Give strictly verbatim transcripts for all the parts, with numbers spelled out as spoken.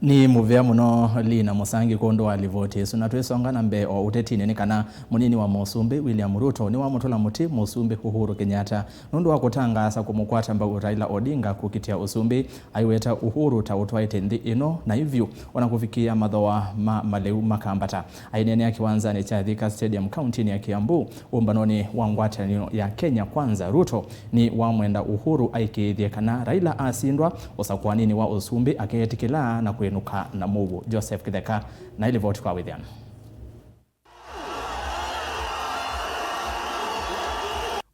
Nĩ mũvea mũno Lina Mũsangi kwondũ wa livoti ĩsu, na twĩsonga na mbee o ũtetinĩ nĩ kana mũnini wa mũsumbĩ William Ruto nĩwamũtũla mũtĩ mũsumbĩ Uhuru Kenyatta nũndũ wa kũtangaasa kũmũkwata mbau Raila Odinga kũkitĩa ũsumbĩ. Aiweta Uhuru ta ũtwaĩte nthĩ ĩno naĩ vyũ, ona kũvikĩa mathooa ma malĩu makambata. Aineenea kĩwanzanĩ kya Thika Stadium kauntinĩ ya Kiambu, ũmbanonĩ wa ngwatanĩo ya Kenya Kwanza, Ruto nĩwamwenda Uhuru aĩkĩĩthye kana Raila asindwa ũsakũaninĩ wa ũsumbĩ akeetĩkĩla na kwĩnũka na mũuo. Joseph Kĩtheka na ĩlivoti kwa wĩthĩano.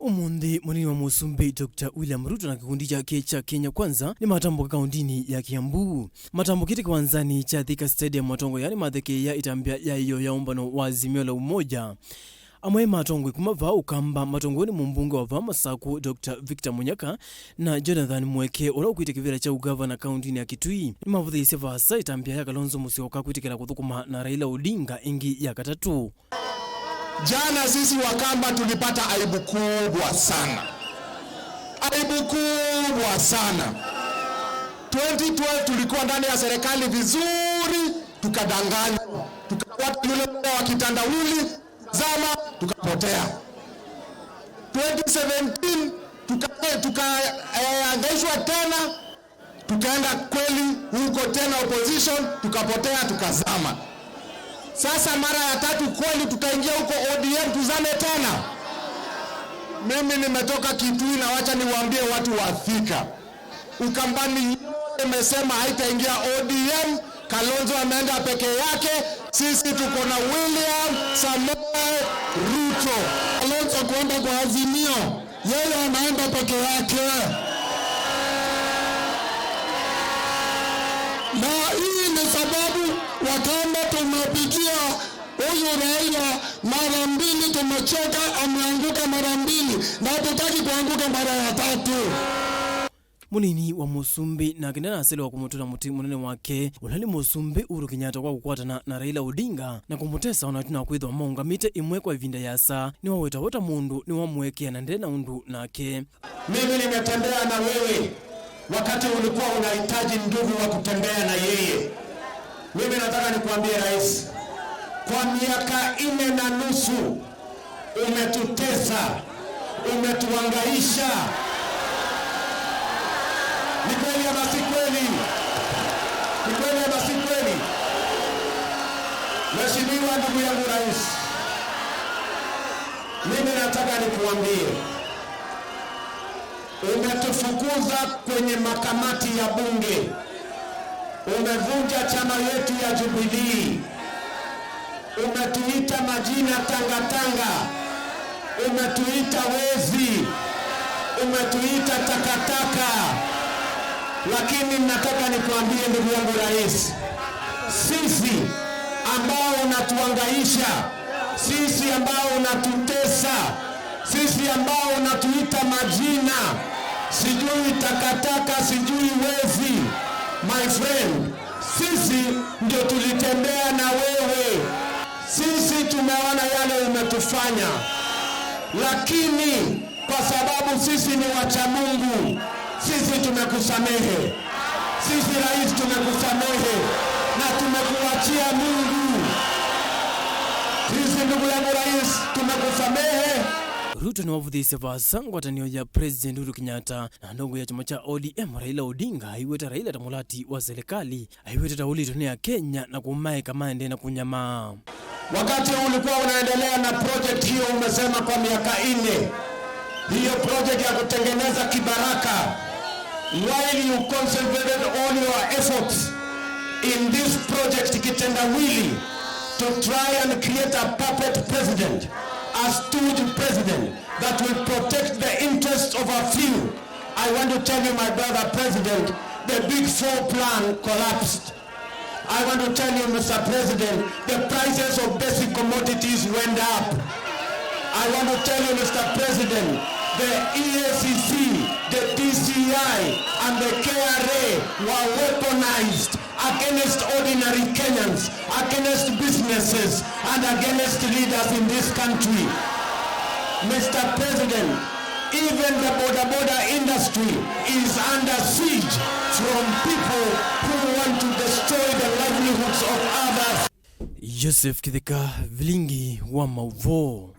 Ũmũnthĩ, mũnini wa mũsumbĩ Doctor William Ruto na kĩkundi kyake kya Kenya Kwanza nĩmatambũka kauntinĩ ya Kiambu. Matambũkĩte kĩwanzanĩ kya Thika Stadium, atongoi aa nĩmathekeea ĩtambya ya ĩyoo ya ũmbano wa Azimio la Umoja. Amwe ma atongoi kuma vaa Ũkamba matongoew'e nĩ mũmbunge wa vaa Masakũ Doctor Victor Munyaka na Jonathan Mweke, ũla ũkwĩte kĩvĩla kya ũgavana kauntinĩ ya Kitui, nĩmavũthĩĩsye vaasa ĩtambya ya Kalonzo Musyoka kwĩtĩkĩla kũthũkũma na Raila Odinga ĩngĩ ya katatũ. Jana sisi Wakamba tulipata aibu kubwa sana. Aibu kubwa sana. Twenty twelve tulikuwa ndani ya serikali vizuri, tukadanganywa. Tukafuata yule mzee wa kitandawili, tukazama, tukapotea. Twenty seventeen tuka-, tuka-, eh, angaishwa tena, tukaenda kweli huko tena opposition, tukapotea, tukazama. Sasa mara ya tatu kweli tutaingia huko O D M tuzame tena? Mimi nimetoka Kitui na wacha niwaambie watu wa Thika. Ukambani yote imesema haitaingia O D M, Kalonzo ameenda peke yake, sisi tuko na William Samoei Ruto. Kalonzo kuenda kwa Azimio, yeye anaenda peke yake. Na hii ni sababu Wakamba tumepigia huyu Raila mara mbili, tumechoka, ameanguka mara mbili, na hatutaki kuanguka mara ya tatu. Mũnini wa mũsumbĩ nake ndanaselewa kũmũtũla mũtĩ mũnene wake, ũla nĩ mũsumbĩ Uhuru Kenyatta, kwa kũkwatana na Raila Odinga na kũmũtesa ona ĩtina wa kwĩthĩwa maũngamĩte ĩmwe kwa ĩvinda yĩasa. Nĩwawetawa ta mũndũ nĩwamũekea na nde na ũndũ nake. Mimi nimetembea na wewe wakati ulikuwa unahitaji ndugu wa kutembea na yeye. Mimi nataka nikuambie rais, kwa miaka nne na nusu umetutesa, umetuhangaisha. Ni kweli ama si kweli? Ni kweli ama si kweli? Mheshimiwa ndugu yangu rais, mimi nataka nikuambie, umetufukuza kwenye makamati ya bunge. Umevunja chama yetu ya Jubilee. Umetuita majina tangatanga. Umetuita wezi. Umetuita takataka. Lakini nataka nikuambie, ndugu yangu rais, sisi ambao unatuhangaisha, sisi ambao unatutesa, sisi ambao unatuita majina, sijui takataka, sijui wezi, my friend, sisi ndio tulitembea na wewe. Sisi tumeona yale umetufanya, lakini kwa sababu sisi ni wacha Mungu, sisi tumekusamehe. Sisi rais, tumekusamehe na tumekuachia Mungu. Sisi, ndugu yangu rais, tumekusamehe. Ruto nĩwavũthĩĩsye vaasa ngwatanĩo ya President Uhuru Kenyatta na ndongo ya kyama kya O D M Raila Odinga, aiweta Raila ta mũlati wa serikali, aiweta ta ũlitwe nĩ Akenya na kũmaeka maendee na kũnyamaa. Wakati ulikuwa unaendelea na project hiyo, umesema kwa miaka nne, hiyo project ya kutengeneza Kibaraka, while you concentrated all your efforts in this project Kitendawili to try and create a puppet president, a stooge president that will protect the interests of a few, I want to tell you, my brother president, the big four plan collapsed. I want to tell you, Mister President, the prices of basic commodities went up. I want to tell you, Mister President, the E A C C, the D C I, and the K R A were weaponized against ordinary Kenyans, against businesses, and against leaders in this country. Mister President, even the boda boda industry is under siege from people who want to destroy Joseph Kĩtheka, vilingi wa maũvoo.